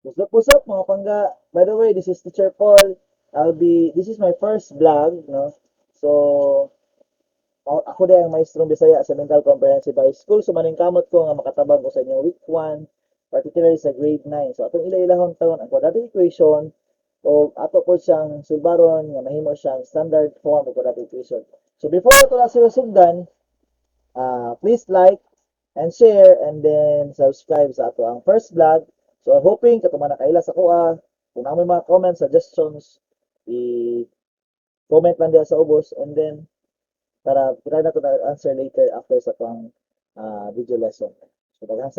What's up, what's up, mga pangga? By the way, this is Teacher Paul. This is my first vlog, no? So, ako din ang maestrong Bisaya sa Mental Comprehensive High School. So, maningkamot ko nga makatabang ko sa inyong week 1, particularly sa grade 9. So, atong ila-ilahon taon ang quadratic equation o ato po siyang sulbaron nga mahimo siyang standard form of quadratic equation. So, before ato na sila sugdan, please like and share and then subscribe sa ato ang first vlog. So, I'm hoping katong mga nakaila sa kuha, kung naa moy mga comments, suggestions, i-comment lang diha sa ubos and then para try na to na answer later after sa atong video lesson. So, daghang.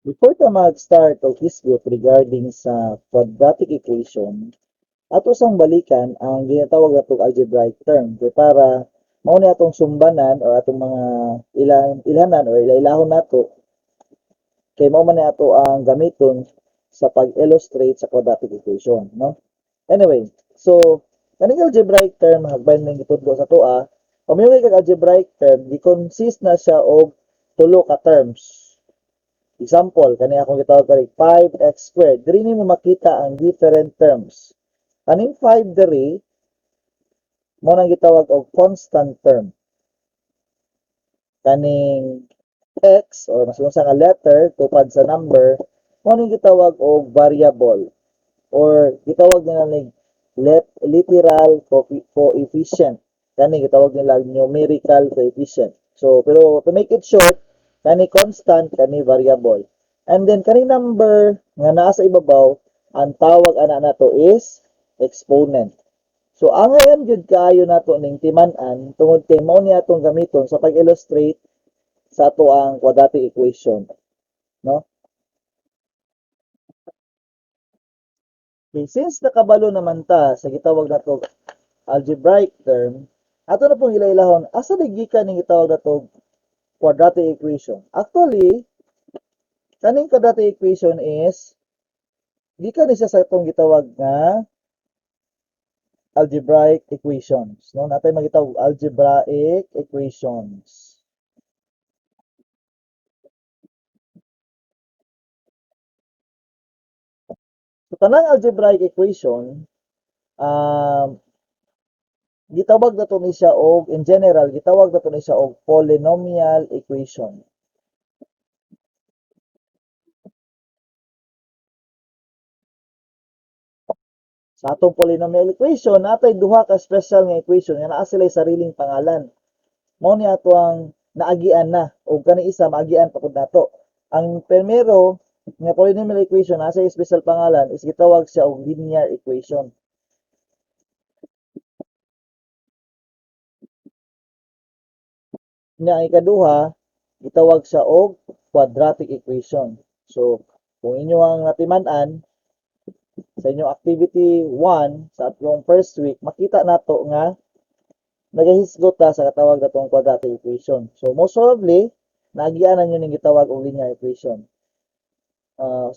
Before ta mag-start og hisgot regarding sa quadratic equation, ato sang balikan ang ginatawag natong algebraic term kay para mao ni atong sumbanan or atong mga ilan ilhanan or ilailahon nato kay mao man ni ato ang gamiton sa pag-illustrate sa quadratic equation, no? Anyway, so kaning algebraic term, hagbayin ning gitudlo sa atoa, paminaw kag algebraic term, gi-consist na siya og tulo ka terms. Example, kani akong gitawag kani 5x squared. Diri nimo makita ang different terms. Kaning 5 diri mo nang gitawag og constant term. Kaning x or mas unsa nga letter tupad sa number mo ning gitawag og variable or gitawag nila ning literal coefficient. Kani gitawag nila numerical coefficient. So pero to make it short, kani constant, kani variable. And then kani number nga naa sa ibabaw, ang tawag ana nato is exponent. So angayan gyud kaayo nato ning timan-an tungod kay mao ni atong gamiton sa pag-illustrate sa ato ang quadratic equation, no? Okay, since nakabalo naman ta sa gitawag nato algebraic term, ato na pong ilailahon asa di gikan ning gitawag nato quadratic equation. Actually, kaning quadratic equation is gikan ni siya sa atong gitawag nga algebraic equations, no? Natay magitawag algebraic equations. So, tanang algebraic equation, gitawag na to ni siya og, in general, gitawag na to ni siya og polynomial equation. Sa atong polynomial equation, natay duha ka special nga equation nga naa sila'y sariling pangalan. Mao ni ato ang naagian na og kani isa maagian pa pud nato. Ang primero nga polynomial equation naa sa special pangalan is gitawag siya og linear equation. Nya ang ikaduha, gitawag siya og quadratic equation. So, kung inyo ang natiman-an sa inyong activity 1 sa atong first week, makita nato nga nagahisgot ta sa katawag natong quadratic equation. So, most probably, naagian na nyo ning gitawag og linear equation.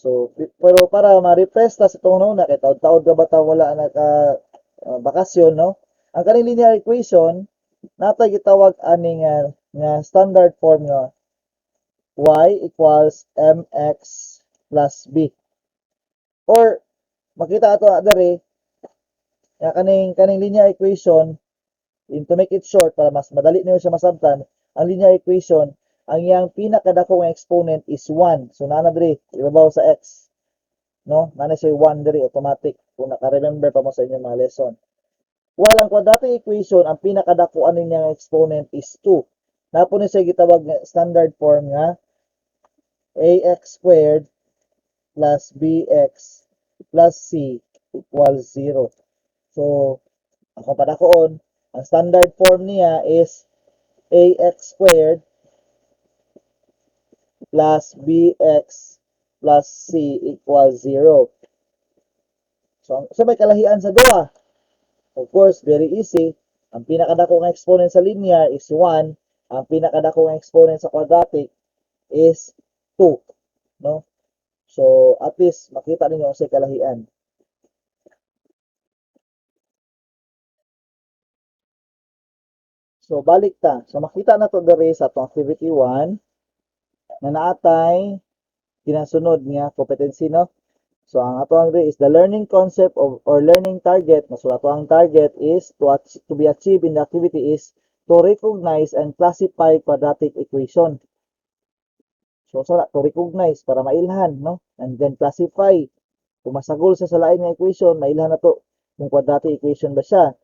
So, pero para ma-refresh ta sa itong una, kay taod-taod ra ba ta wala naka bakasyon, no? Ang kaning linear equation, natay gitawag ani nga standard form nga y equals mx plus b. Or makita ato diri nga kaning linear equation, in to make it short para mas madali niyo siya masabtan, ang linear equation, ang iyang pinakadako nga exponent is 1. So naa na diri ibabaw sa x, no? Naa na siya 1 diri automatic kung naka-remember pa mo sa inyong mga lesson. While ang quadratic equation, ang pinakadako ani niya nga exponent is 2. Napo ni siya gitawag nga standard form nga ax squared plus bx plus c equals 0. So, ako padakoon, ang standard form niya is ax squared plus bx plus c equals 0. So, sa may kalahian sa duha? Of course, very easy. Ang pinakadako nga exponent sa linear is 1. Ang pinakadako nga exponent sa quadratic is 2, no? So, at least makita ninyo ang kalahian. So balik ta. So makita na to diri sa atong activity 1 na naatay kinasunod nga competency, no? So ang ato ang is the learning concept of or learning target. So ato ang target is to be achieved in the activity is to recognize and classify quadratic equation. So to recognize para mailhan, no? And then classify. Kung masagol sa lain nga equation, mailhan na to kung quadratic equation ba siya.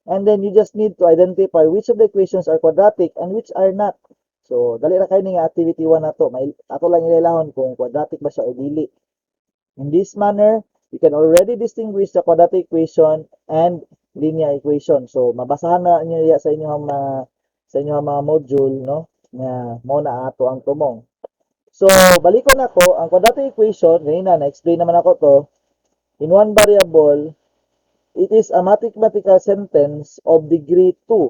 And then you just need to identify which of the equations are quadratic and which are not. So dali ra kay ni nga activity 1 na to. May ato lang ilahon kung quadratic ba siya o dili. In this manner, you can already distinguish the quadratic equation and linear equation. So mabasahan na niyo diya sa inyong mga module, no, nga mao na ato ang tumong. So balikon nako ang quadratic equation. Ganina na-explain naman ako to. In one variable, it is a mathematical sentence of degree 2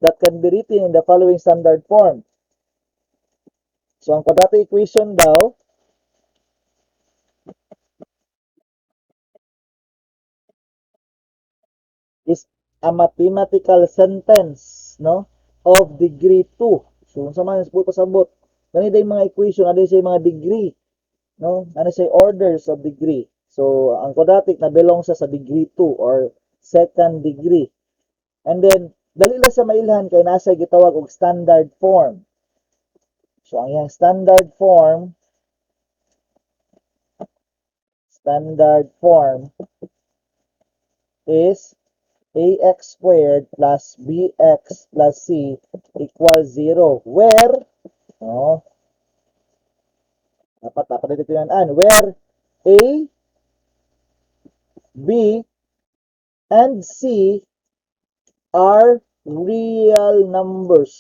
that can be written in the following standard form. So ang quadratic equation daw is a mathematical sentence, no, of degree 2. So unsa man sa pasabot? Kani day mga equation adunay siya mga degree, no? Ano siya, orders of degree. So ang quadratic na belong sa degree 2 or second degree. And then dali lang sa mailhan kay nasa gitawag og standard form. So ang iyang standard form is ax squared plus bx plus c equals 0, where, no, dapat dapat dito yan an where a, b and c are real numbers,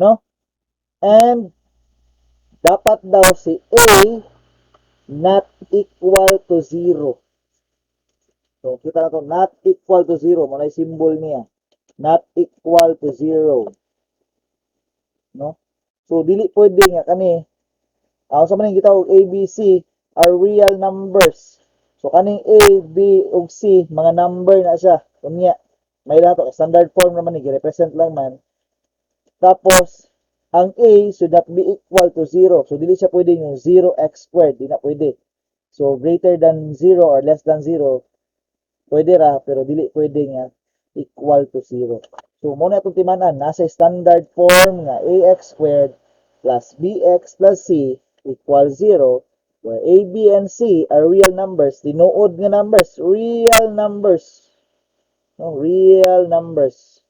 no? And dapat daw si a not equal to 0. So, kita na to, not equal to 0. Mao na symbol niya. Not equal to 0. No? So, dili pwede nga kani. Sa man gitawag A, B, C are real numbers. So, kaning A, B, ug C, mga number na siya. Unya, may lahat to. Standard form naman ni, represent lang man. Tapos, ang A should not be equal to 0. So, dili siya pwede yung 0x squared. Di na pwede. So, greater than 0 or less than 0, pwede ra, pero dili pwede nga equal to 0. So, mao na itong timanan. Nasa standard form nga ax squared plus bx plus c equals 0, where a, b, and c are real numbers. Tinuod nga numbers. Real numbers. No, real numbers.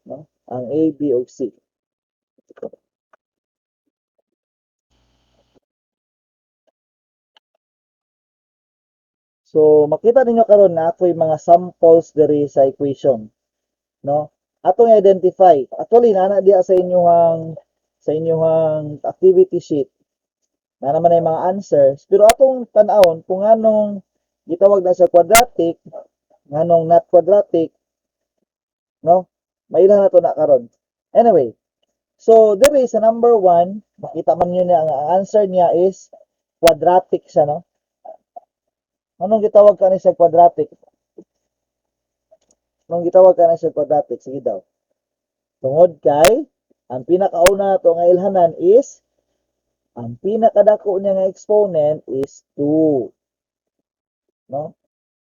No? Ang a, b, o c. So, makita ninyo karon na ako'y mga samples diri sa equation, no? Atong identify. Actually, naa na diya sa inyong activity sheet. Na naman ay mga answers. Pero atong tan-awon kung anong gitawag na sa quadratic, nganong not quadratic, no? Mailhan na to na karon. Anyway, so diri sa number 1, makita man niyo na ang answer niya is quadratic siya, no? Anong gitawag kani sa quadratic? Anong gitawag kani sa quadratic? Sige daw. Tungod kay ang pinakauna to nga ilhanan is ang pinakadako niya nga exponent is 2. No?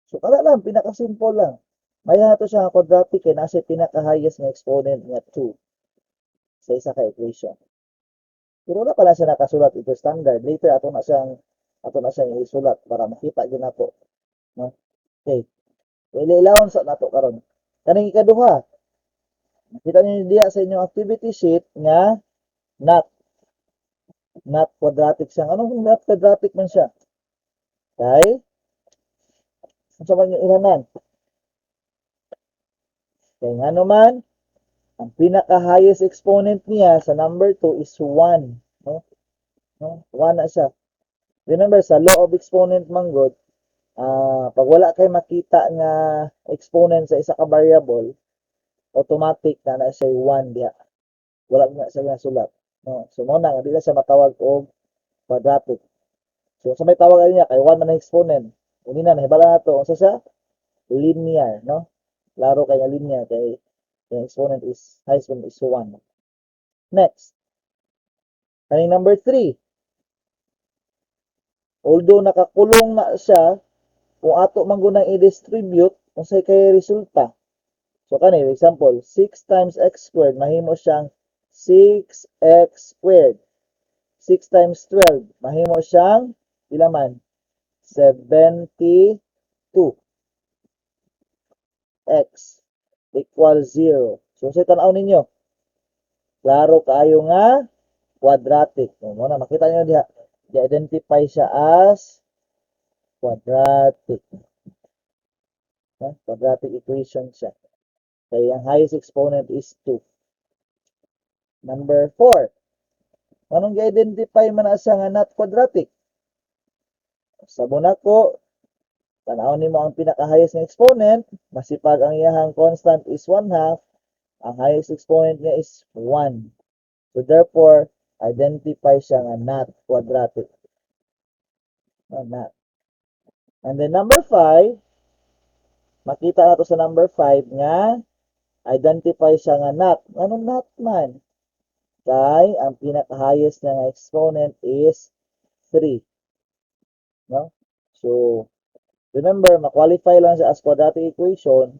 So kada lang, pinaka-simple lang. May to siya nga quadratic kay nasa pinaka-highest nga exponent nga 2 sa isa ka equation. Pero wala pala siya nakasulat ito standard. Later ato na siyang isulat para makita gyud nato, no? Okay. Ililawon sa nato karon. Kaning ikaduha. Makita niyo diya sa inyong activity sheet nga not quadratic siya. Anong not quadratic man siya? Kay unsa man yung ilanan? Kay ngano man, ang pinaka-highest exponent niya sa number 2 is 1, no? No? 1 na siya. Remember, sa law of exponent man gud, pag wala kay makita nga exponent sa isa ka variable, automatic na na siya 1 diha. Wala na siya nasulat. No? So mo na nga di na siya matawag og quadratic. So sa may tawag niya kay 1 man ang exponent, Unina, nahibala nato unsa siya? Linear, no? Klaro kay nga linear kay yung exponent is highest exponent is 1. Next. Kaning number 3. Although nakakulong na siya, kung ato man gunang i-distribute, unsay kay resulta? So kani, example, 6 times x squared, mahimo siyang 6x squared. 6 times 12, mahimo siyang pila man? 72 x equals 0. So, unsay tan-aw ninyo? Klaro kaayo nga quadratic. So, mao na makita niyo diha. I-identify siya as quadratic. Ha? Quadratic equation siya. Kaya ang highest exponent is 2. Number 4. Anong gi-identify man na siya nga not quadratic? Sa ko, tan-awon nimo ang pinaka-highest nga exponent, masipag ang iyahang constant is 1 half, ang highest exponent niya is 1. So therefore, identify siya nga not quadratic. No, not. And then number 5, makita nato sa number 5 nga identify siya nga not. Anong not man? Kay ang pinaka-highest niya nga exponent is 3. No? So, remember, ma-qualify lang siya as quadratic equation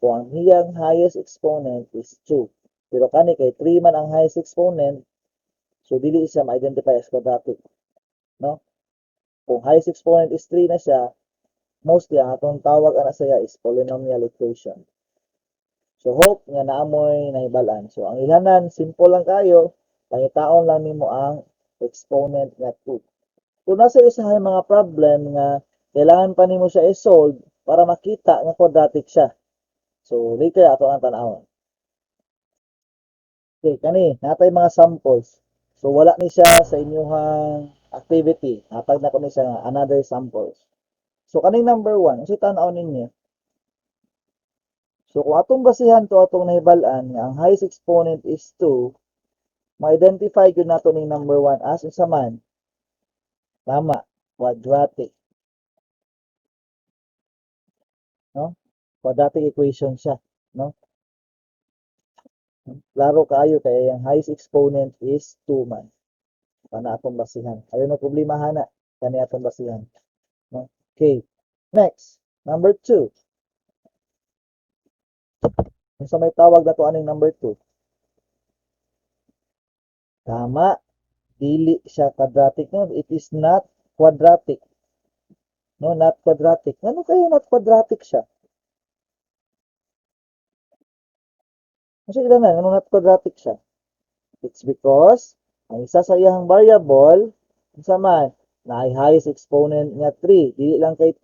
kung ang iyang highest exponent is 2. Pero kani kay 3 man ang highest exponent, so dili siya ma-identify as quadratic. No? Kung highest exponent is 3 na siya, mostly ang atong tawag ana siya is polynomial equation. So hope nga naa moy nahibal-an. So ang ilhanan, simple lang kayo, pangitaon lang nimo ang exponent nga 2. Kung nasa usahay mga problem nga kailangan pa nimo siya i-solve para makita nga quadratic siya. So later ato ang tan-awon. Okay, kani natay mga samples. So wala ni siya sa inyong activity. Hatag na ko ni siya nga another samples. So kaning number 1, unsay tan-aw ninyo? So kung atong basihan to atong nahibal-an nga ang highest exponent is 2, ma-identify gyud nato ning number 1 as unsa man? Tama, quadratic. No? Quadratic equation siya, no? Klaro kaayo kay ang highest exponent is 2 man. Kana atong basihan. Ayaw na problema hana kani atong basihan. No? Okay. Next, number 2. Unsa may tawag nato aning number 2? Tama. Dili siya quadratic, no? It is not quadratic. No, not quadratic. Ano kayo not quadratic siya? Kasi ilan na, ano not quadratic siya? It's because ang isa sa iyang variable, unsa man, na highest exponent nga 3, dili lang kay 2.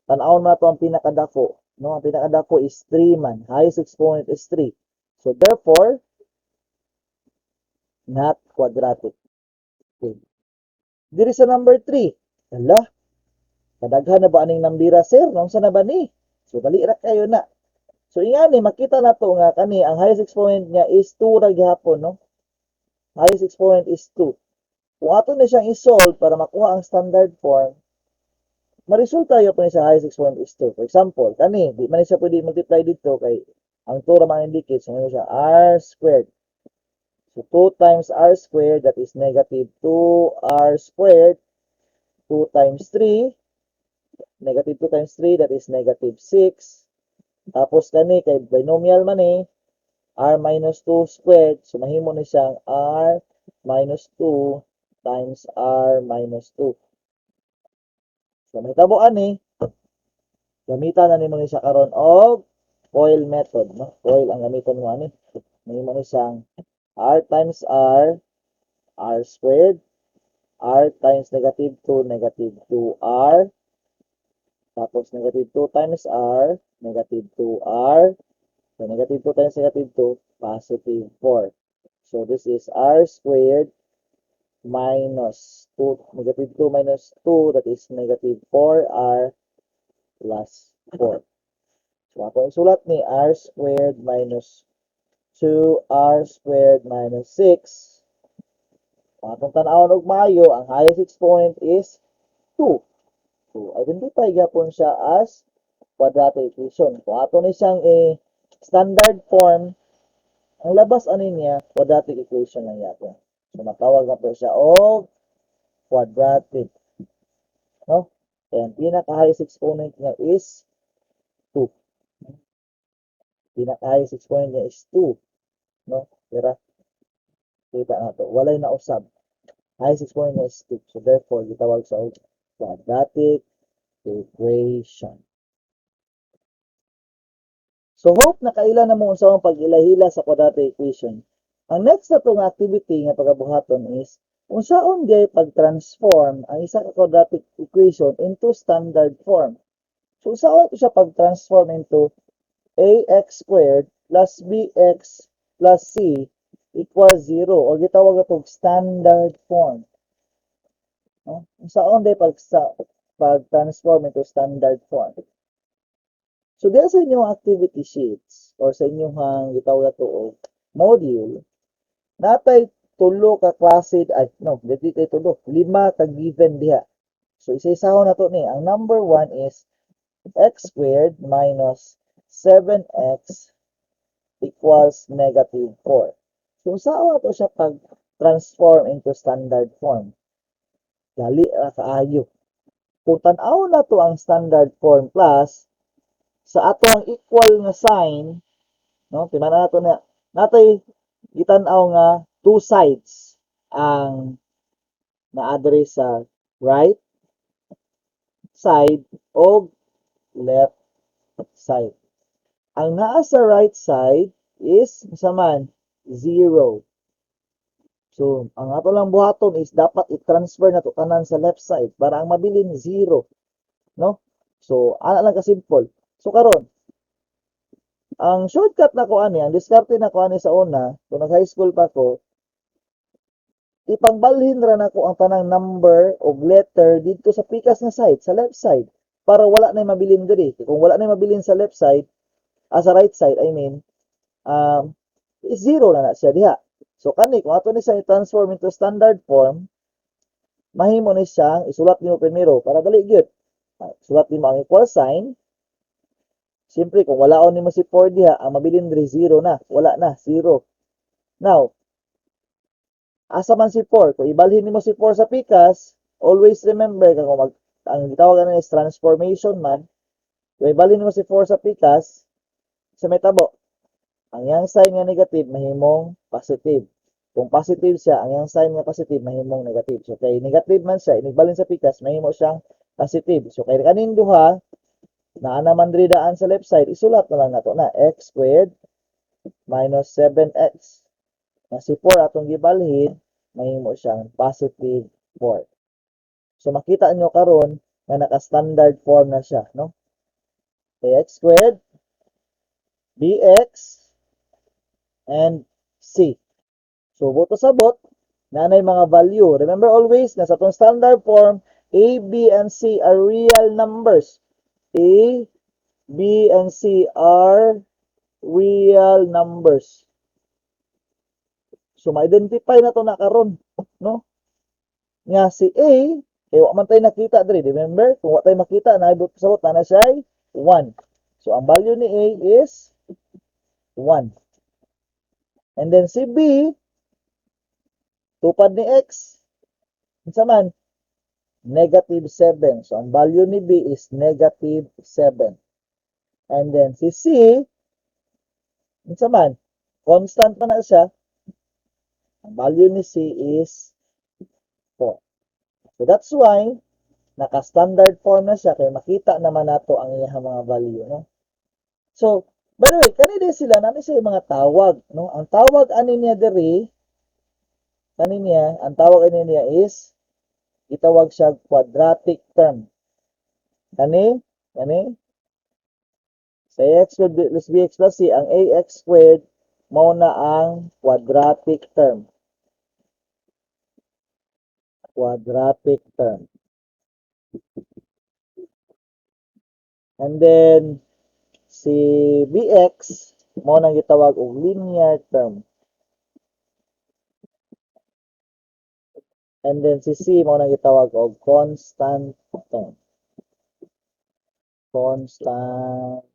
Tan-awon na to ang pinakadako. No, ang pinakadako is 3 man. Highest exponent is 3. So therefore, not quadratic. Okay. Diri sa number 3. Hala, kadaghan na ba aning nambira, sir? Unsa na ba ni? So dali ra kayo na. So ingani makita na to nga kani ang highest exponent niya is 2 ra gihapon, no? Highest exponent is 2. Kung ato na siyang i-solve para makuha ang standard form, maresulta gyud po ni sa highest exponent is 2. For example, kani di man ni siya pwede multiply dito kay ang 2 ra man indicate, so siya r squared. So 2 times r squared, that is negative 2r squared. 2 times 3, negative 2 times 3, that is negative 6. Tapos kani kay binomial man eh, r minus 2 squared, so mahimo ni siyang r minus 2 times r minus 2. So mahitabo ani, gamitan na nimo ni siya karon og FOIL method, no? FOIL ang gamiton mo ani. Mahimo ni siyang r times r, r squared, r times negative 2, negative 2r, tapos negative 2 times r, negative 2r, so negative 2 times negative 2, positive 4. So this is r squared minus 2, negative 2 minus 2, that is negative 4r plus 4. So ako ang sulat ni r squared minus 2r squared minus 6. Kung atong tan-awon og maayo, ang highest exponent is 2. So, identify gyapon siya as quadratic equation. Kung ato ni siyang standard form, ang labas ani niya, quadratic equation lang yapon. So, matawag na po siya og quadratic. No? And pinaka-highest exponent niya is 2. Pinaka-highest exponent niya is 2. No? Tira. Kita na to. Walay nausab. Highest exponent niya is 2. So, therefore, gitawag sa og quadratic equation. So, hope nakaila na mo unsa ang pag-ilahila sa quadratic equation. Ang next na nga activity nga pagabuhaton is unsaon diay pag-transform ang isa ka quadratic equation into standard form. So, unsaon to siya pag-transform into ax squared plus bx plus c equals 0 o gitawag atong standard form? No? Unsaon diay pag-transform into standard form? So, diya sa inyong activity sheets or sa inyong gitawag ato og module, natay tulo ka klase, ay no, dili tay tulo, lima ka given diha. So, isa-isahon na to ni. Ang number one is x squared minus 7x equals negative 4. So, unsaon ato siya pag-transform into standard form? Dali ra kaayo. Kung tan-aw na to ang standard form plus sa ato ang equal nga sign, no, timan nato na natay gitan-aw nga two sides ang na-address sa right side o left side. Ang naa sa right side is unsa man? 0. So, ang ato lang buhaton is dapat i-transfer na to tanan sa left side para ang mabilin 0, no? So, ana lang ka simple. So karon, ang shortcut na ko ani, ang diskarte na ko ani sa una, kung nag high school pa ko, ipangbalhin ra nako ang tanang number o letter dito sa pikas nga side, sa left side, para wala na mabilin diri. Kung wala na mabilin sa left side, sa right side, I mean, is zero na na siya diha. So kani, kung ato ni siya i-transform into standard form, mahimo ni siyang isulat nimo primero para dali gyud. Sulat nimo ang equal sign. Siyempre, kung walaon nimo si 4 diha, ang mabilin diri 0 na. Wala na, 0. Now, asa man si 4? Kung ibalhin nimo si 4 sa pikas, always remember ka kung ang gitawag ano is transformation man. Kung ibalhin nimo si 4 sa pikas, sa may tabo, ang iyang sign nga negative mahimong positive. Kung positive siya, ang iyang sign nga positive mahimong negative. So kay negative man siya, inigbalhin sa pikas, mahimo siyang positive. So kay kaning duha, naa naman diri daan sa left side, isulat na lang nato na x squared minus 7x. Na si 4 atong gibalhin, mahimo siyang positive 4. So makita nyo karon nga naka-standard form na siya, no? Ax squared, bx, and c. So buot pasabot, nanay mga value. Remember always na sa atong standard form, A, B, and C are real numbers. A, B, and C are real numbers. So ma-identify na to na karon, no? Nga si A, eh wa man tayo nakita diri, remember? Kung wa tayo makita, na pasabot na na siya ay 1. So ang value ni A is 1. And then si B, tupad ni X, unsa man? Negative 7. So ang value ni B is negative 7. And then si C, unsa man? Constant pa na siya. Ang value ni C is 4. So that's why naka-standard form na siya kay makita naman nato ang iyang mga value, no? So, by the way, kani din sila nani siya yung mga tawag, no? Ang tawag ani niya diri, kani niya, ang tawag ani niya is gitawag siya quadratic term. Kani, kani sa ax squared plus bx plus c, ang ax squared mao na ang quadratic term. Quadratic term. And then si bx mao nang gitawag og linear term. And then si c mao nang gitawag og constant term. Constant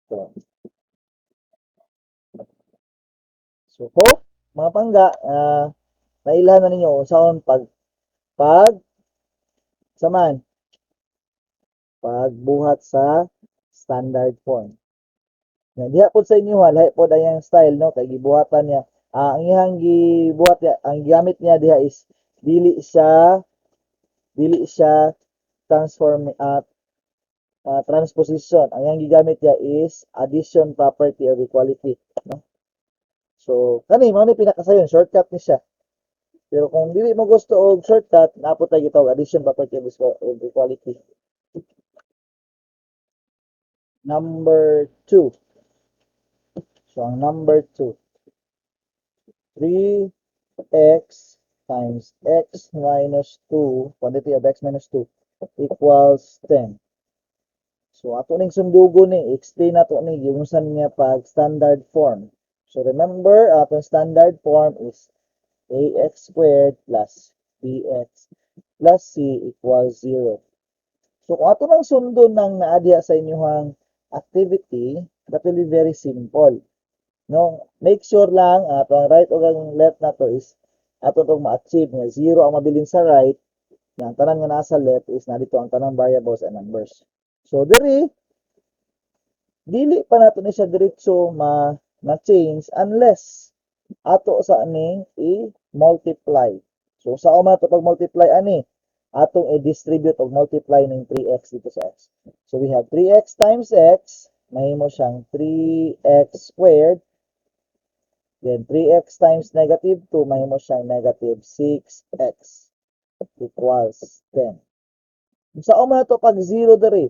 term. So, hope, mga pangga, nailhan na ninyo unsaon pag saman pagbuhat sa standard form. Nga diha pod sa inyo ha, lahi pod ang style, no, kay gibuhatan niya. Ang iyang gibuhat niya, ang gigamit niya diha is dili siya transform at transposition. Ang iyang gigamit niya is addition property of equality, no? So, kani mao ni pinakasayon, shortcut ni siya. Pero kung dili mo gusto og shortcut, naa pod tay gitawag addition property of equality. Number 2. So, ang number 2. 3x times x minus 2, quantity of x minus 2, equals 10. So, ato ning sundugo ni, explain nato ni, giunsan niya pag standard form. So, remember, atong standard form is ax squared plus bx plus c equals 0. So, kung ato nang sundon ng naa diha sa inyong activity, that will be very simple. No, make sure lang ato ang right o ang left nato is ato tong ma-achieve nga 0 ang mabilin sa right, nga ang tanan nga nasa left is nandito ang tanang variables and numbers. So diri dili pa nato ni siya diretso ma na-change unless ato sa aning i-multiply. So sa man ato pag-multiply ani, atong i-distribute og multiply ning 3x dito sa x. So we have 3x times x, mahimo siyang 3x squared. Then 3x times negative 2, mahimo siyang negative 6x equals 10. Sa man ato pag 0 diri?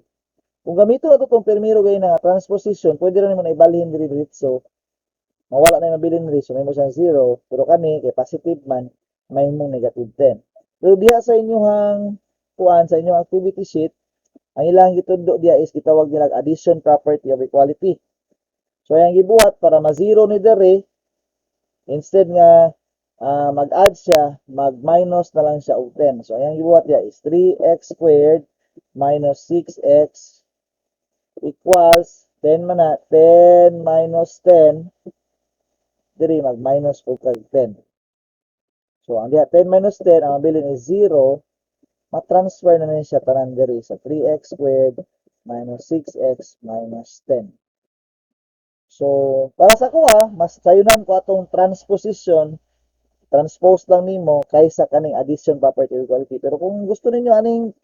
Kung gamiton nato tong pirmiro gay nga transposition, pwede ra nimo na ibalhin diri diretso. Mawala na yung mabilin diri, so mahimo siyang 0, pero kani kay positive man, mahimong negative 10. Pero diha sa inyong kuan, sa inyong activity sheet, ang ilang gitundo diha is gitawag nila addition property of equality. So ang gibuhat para ma-zero ni diri, instead nga mag-add siya, mag-minus na lang siya og 10. So ang gibuhat diha is 3x squared minus 6x equals 10 man na, 10 minus 10, diri mag-minus og kag 10. So ang diha 10 minus 10, ang mabilin is 0, ma-transfer na ni siya tanan diri sa 3x squared minus 6x minus 10. So, para sa ako mas sayunan ko atong transposition, transpose lang nimo kaysa kaning addition property of equality. Pero kung gusto ninyo aning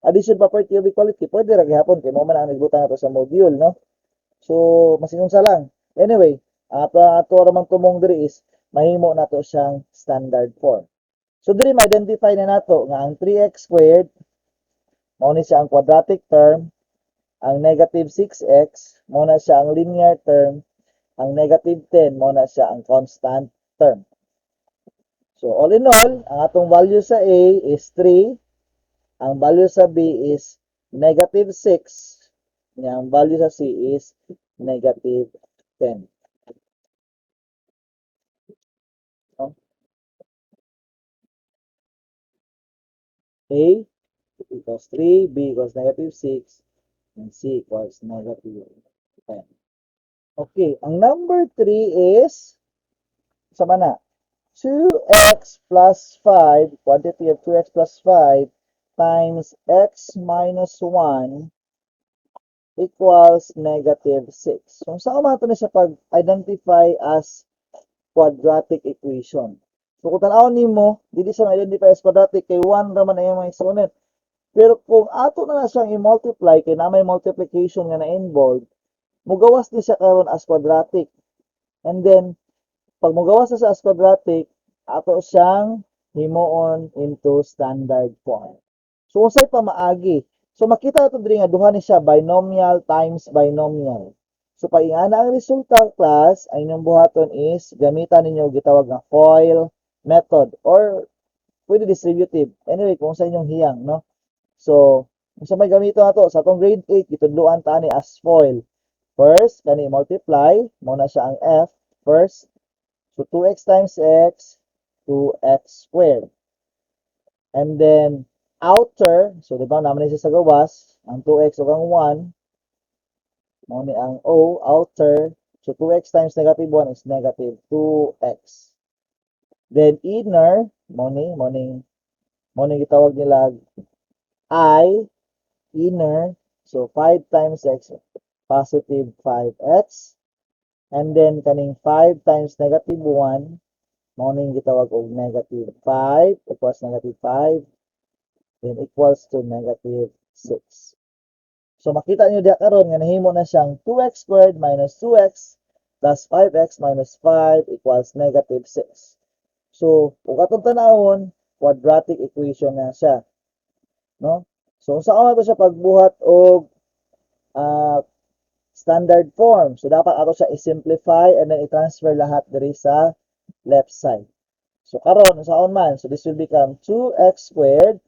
addition property of equality, pwede ra gihapon kay mao man ang nagbutang nato sa module, no? So, masingunsa lang. Anyway, ato ra man tumong diri is mahimo nato siyang standard form. So diri ma-identify na nato nga ang 3x squared mao ni siya ang quadratic term, ang negative 6x mao na siya ang linear term, ang negative 10 mao na siya ang constant term. So all in all, ang atong value sa A is 3, ang value sa B is negative 6, nga ang value sa C is negative 10. No? A equals 3, B equals negative 6, and C equals negative 10. Okay, ang number 3 is, sama na, 2x plus 5, quantity of 2x plus 5 times x minus 1 equals negative 6. So, saan man ito na siya pag-identify as quadratic equation? So, kung tan-awon nimo, dili siya ma-identify as quadratic kay 1 ra man ang mga exponent. Pero kung ato na na siyang i-multiply, kay na may multiplication nga na-involved, mugawas ni siya karon as quadratic. And then, pag mugawas na siya as quadratic, ato siyang himuon into standard form. So, unsay pamaagi? So, makita nato diri nga duha ni siya, binomial times binomial. So, pag ingana ang resulta, class, ang inyong buhaton is gamitan ninyo gitawag nga FOIL method or pwede distributive. Anyway, kung sa inyong hiyang, no? So, kung sa may gamito nato sa atong grade 8, gitudloan ta ni as FOIL. First, kani multiply, mao na siya ang F first. So, 2x times x, 2x squared. And then, outer, so di ba naman siya sa gawas, ang 2x ug ang 1, Mao ni ang O, outer. So 2x times negative 1 is negative 2x. Then inner, mao ni gitawag nila I, inner. So 5 times x, positive 5x. And then kaning 5 times negative 1, mao ning gitawag og negative 5 equals negative 5, then equals to negative 6. So makita niyo diha karon nga nahimo na siyang 2x squared minus 2x plus 5x minus 5 equals negative 6. So, kung atong tanawon, quadratic equation na siya. No? So, unsa man to siya pagbuhat og standard form? So, dapat ato siya i-simplify and then i-transfer lahat diri sa left side. So, karon unsaon man? So, this will become 2x squared.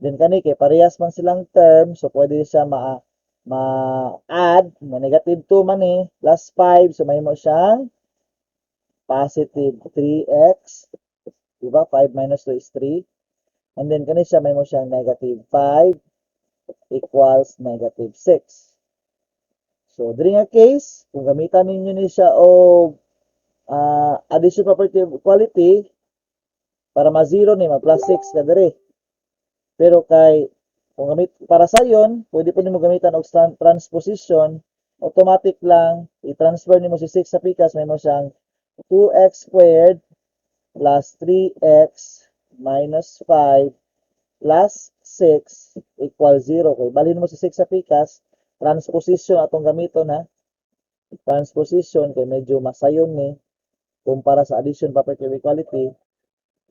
Then kani kay parehas man silang term, so pwede siya ma-add, ma negative 2 man ni, plus 5, so mahimo siyang positive 3x. Diba? 5 minus 2 is 3. And then kani siya, mahimo siyang negative 5 equals negative 6. So, diri nga case, kung gamitan ninyo ni siya og addition property of equality, para ma-zero ni, ma-plus 6 ka diri. Pero kay kung gamit para sayon, pwede po nimo gamitan og transposition, automatic lang i-transfer nimo si 6 sa pikas, mahimo siyang 2x squared plus 3x minus 5 plus 6 equals 0. Kung ibalhin mo si 6 sa pikas, transposition atong gamiton ha. Transposition kay medyo masayon ni kumpara sa addition property of equality.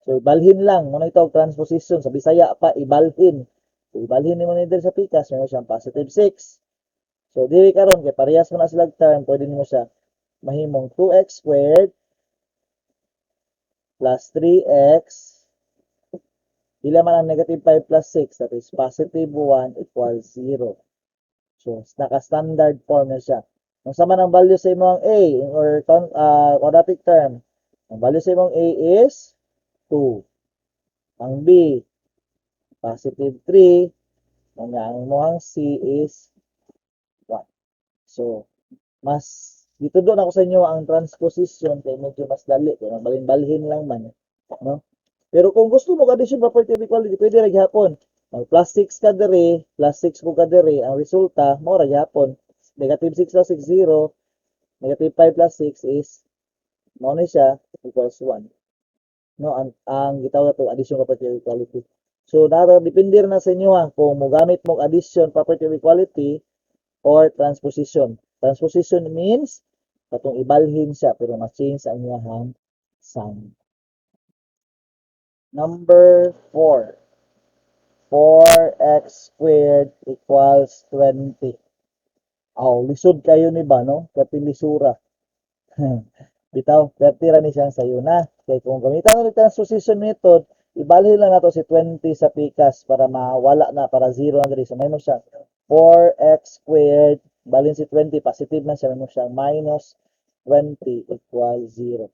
So ibalhin lang, mao na itawag transposition sa Bisaya pa, ibalhin. So ibalhin nimo ni diri sa pikas, meron siyang positive 6. So diri karon kay parehas man na sila term, pwede nimo siya mahimong 2x squared plus 3x. Pila man ang negative 5 plus 6? That is positive 1 equals 0. So naka-standard form na siya. Kung unsa man ang value sa imong A or quadratic term, ang value sa imong A is 2. Ang B, positive 3. Ang imong C is 1. So, mas gitudlo na ko sa inyo ang transposition kay medyo mas dali kay mabalhin-balhin lang man, no? Pero kung gusto mo addition property of equality, pwede ra gihapon. Mag plus 6 ka diri, plus 6 mo ka diri, ang resulta mao ra gihapon. Negative 6 plus 6, 0. Negative 5 plus 6 is mao ni siya equals 1. No, ang gitawag to addition property of equality. So, nara depende na sa inyo ha, kung mogamit mo addition property of equality or transposition. Transposition means katong ibalhin siya pero ma-change ang iyang sign. Number 4. 4x squared equals 20. Aw, lisod kayo ni ba, no? Pati lisura. Bitaw, perti ra ni siyang sayo na. Kay kung gamitan ulit ang transposition method, ibalhin lang nato si 20 sa pikas para mawala na, para 0 na diri. So, mahimo siya 4x squared, balhin si 20, positive man siya, mahimo siya minus 20 equals 0.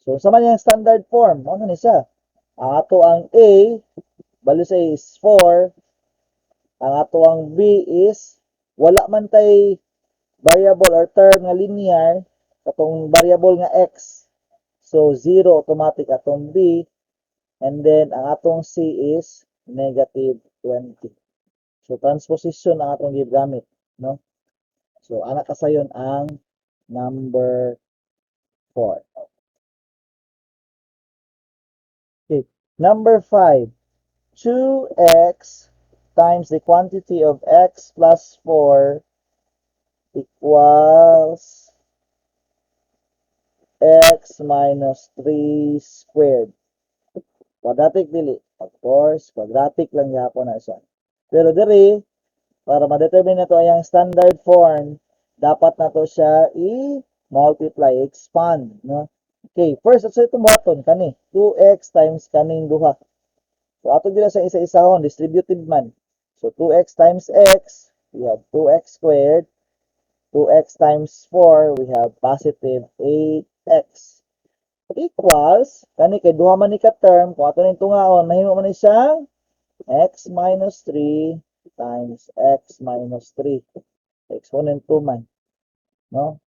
So, unsa man yung standard form, ano ni siya? Ang ato ang A, value sa A is 4. Ang ato ang B is, wala man tay variable or term nga linear, katong variable nga x. So, 0 automatic atong B. And then, ang atong C is negative 20. So, transposition ang atong gigamit, no? So, ana kasayon ang number 4. Okay. Number 5. 2x times the quantity of x plus 4 equals x minus 3 squared. Quadratic, dili? Of course, quadratic lang gyapon na siya. Pero diri, para ma-determine nato ang standard form, dapat nato siya i-multiply, expand, no? Okay, first, sa itong buhaton, kani, 2x times kaning duha. So, ato gina sa isa-isahon, distributive man. So, 2x times x, we have 2x squared. 2x times 4, we have positive 8x. Equals, kani kay duha man ni ka term, kung ato ning tungaon, mahimo man ni siyang x minus 3 times x minus 3. Exponent 2 man. No?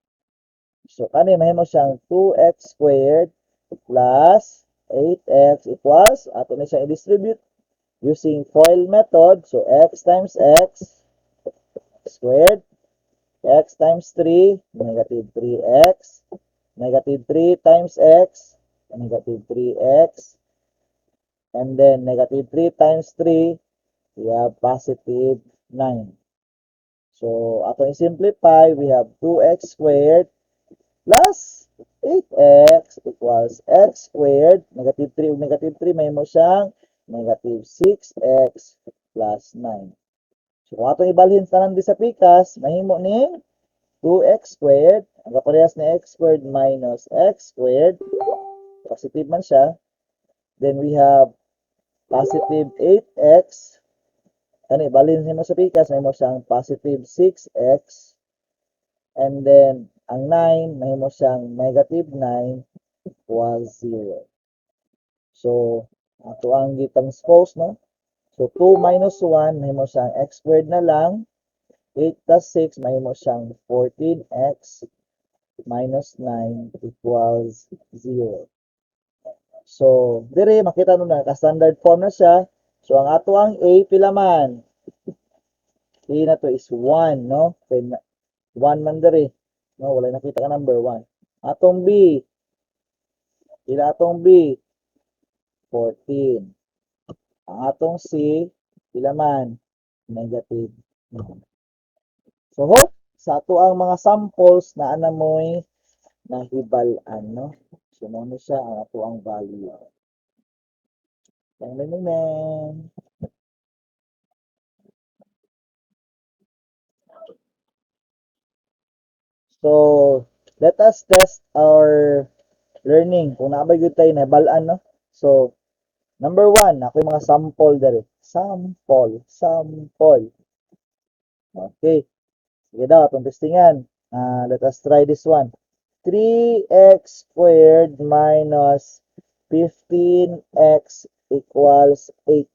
So, kani mahimo siyang 2x squared plus 8x equals, ato ni siyang i-distribute using FOIL method. So, x times x squared, x times 3, negative 3x, negative 3 times x, negative 3x, and then negative 3 times 3, we have positive 9. So, ato i-simplify, we have 2x squared plus 8x equals x squared, negative 3 ug negative 3, mahimo siyang negative 6x plus 9. So, kung atong ibalhin tanan di sa pikas, mahimo ning 2x squared, ang kaparehas ni x squared minus x squared, positive man siya. Then we have positive 8x, kani ibalhin nimo sa pikas, mahimo siyang positive 6x, and then ang 9, mahimo siyang negative 9 equals 0. So, ato ang gi-transpose, no? So, 2 minus 1, mahimo siyang x squared na lang. 8 plus 6, mahimo siyang 14x minus 9 equals 0. So, dire, makita no na, ka-standard form na siya. So, ang ato ang a, pila man? A na to is 1, no? Kay 1 man dire. No, wala nakita ka number 1. Atong B, pila atong B? 14. Ang atong C, pila man? Negative 9. So, hope sa ato ang mga samples na ana mo'y nahibal-an, no? So, mao ni siya ang ato ang value. Neng, neng, neng. So, let us test our learning. Kung naa ba gyud tay nahibal-an, no? So, number one, ako yung mga sample dere. Sample, sample. Okay. Sige daw, atong testingan. Let us try this one. 3x squared minus 15x equals 8.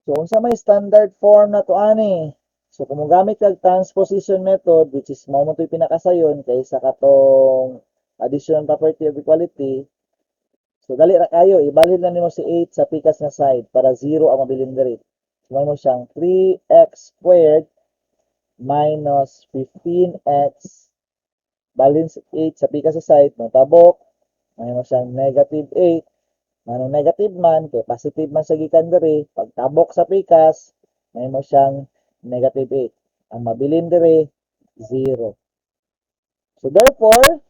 So, unsa may standard form na to ani? So, kung mogamit kag transposition method, which is mao mo to'y pinakasayon kaysa katong addition property of equality, so dali ra kayo, ibalhin lang nimo si 8 sa pikas nga side para 0 ang mabilin diri. So, mo siyang 3x squared minus 15x, balhin si 8 sa pikas sa side, no tabok, mahimo siyang negative 8. Manong negative man, kay positive man sa gikan diri, pagtabok sa pikas, mahimo siyang negative 8. Ang mabilin diri, 0. So therefore,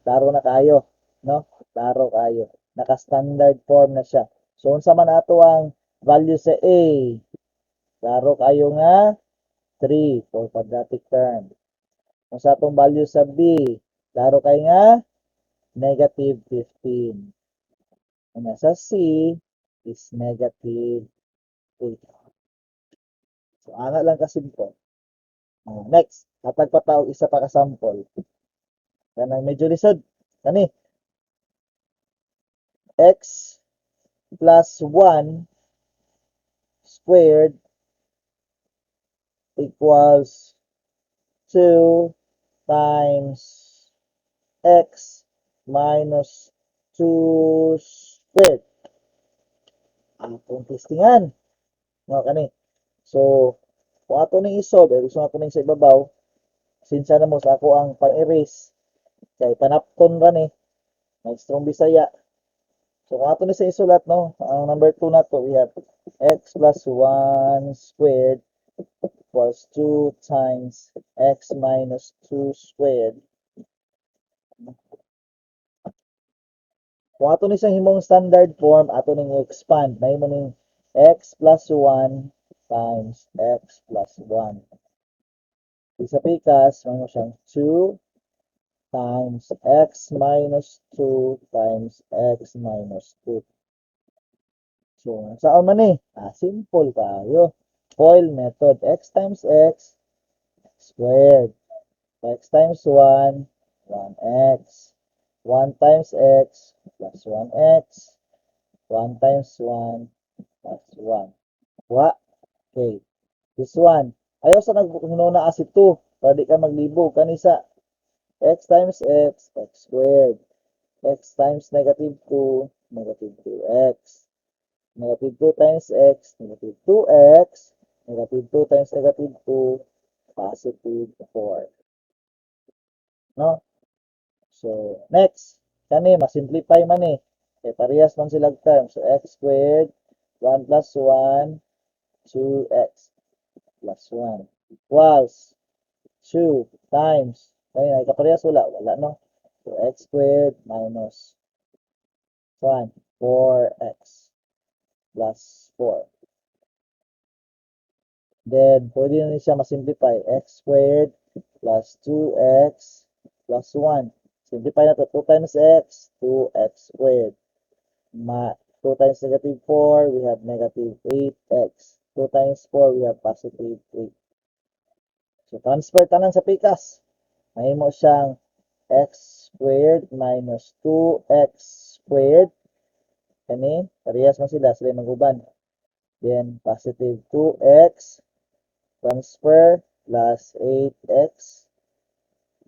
klaro na kayo, no? Klaro kayo. Naka-standard form na siya. So unsa man ato ang value sa A? Klaro kayo nga 3 for quadratic term. Kung sa atong value sa B, klaro kayo nga negative 15. Ang nasa C is negative 8. So, ana lang kasimple. Next, hatag pa ta og isa pa ka sample. Kanang medyo lisod. Kani. X plus 1 squared equals 2 times x minus 2 squared. Atong testingan. Mga kani. So, kung ato ning i-solve, eh, gusto ato ning sa ibabaw, sinsya na mo sa ako ang pang-erase. Kay panapton ra ni. May strong Bisaya. So, kung ato ni sa isulat, no, ang number 2 na to, we have x plus 1 squared equals 2 times x minus 2 squared. Kung ato ni siyang himong standard form, ato ning i-expand. Mahimo ning x plus 1 times x plus 1. Sa pikas, mahimo siyang 2 times x minus 2 times x minus 2. So, saan man eh? Simple kayo. FOIL method. X times x squared. X times 1, 1x. 1 times x plus 1x. 1 times 1 plus 1. Wa. Okay. This one. Ayaw sa naghinuna si 2 para di ka maglibog. Kanisa x times x, x squared. X times negative 2, negative 2x. Negative 2 times x, negative 2x. Negative 2 times negative 2, positive 4. No? So, next. Kani, masimplify man eh. Kay parehas man sila term. So, x squared, 1 plus 1, 2x plus 1 equals 2 times, ay, kaparehas wala? Wala, no? So, x squared minus 1, 4x plus 4. Then, pwede na siya masimplify. X squared plus 2x plus 1. Simplify na to. 2 times x, 2x squared. 2 times negative 4, we have negative 8x. 2 times 4, we have positive 8. So, transfer tanan sa pikas. Mahimo siyang x squared minus 2x squared. Kani, parehas man sila, sila maguban. Then, positive 2x transfer plus 8x.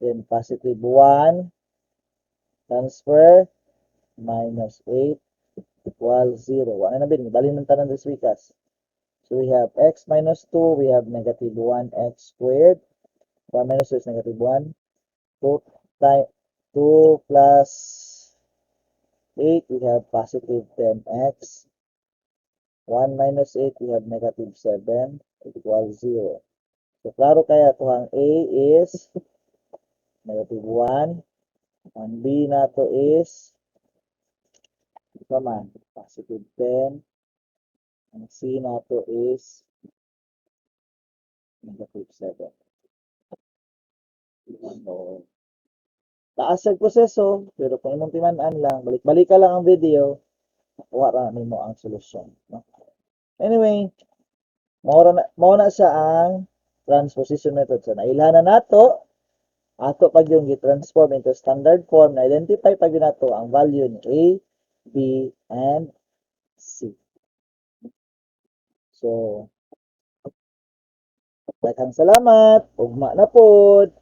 Then, positive 1 transfer minus 8 equals 0. Wala na bin, balhin ng tanan this pikas. So we have x minus 2, we have negative 1x squared. 1 minus 2 is negative 1. 2 times 2 plus 8, we have positive 10x. 1 minus 8, we have negative 7 equals 0. So, klaro kaya ito ang A is negative 1. Ang B nato is man, positive 10. Ang C nato is negative 7. So, taas sa proseso, pero kung imong timan-an lang, balik-balik ka lang ang video, makuha ra nimo ang solusyon. No? Anyway, mao na siya ang transposition method. So, nailhan na nato, ato pag yung gi-transform into standard form, na-identify pag yun nato ang value ni A, B, and C. So, daghang salamat, ugma na pod.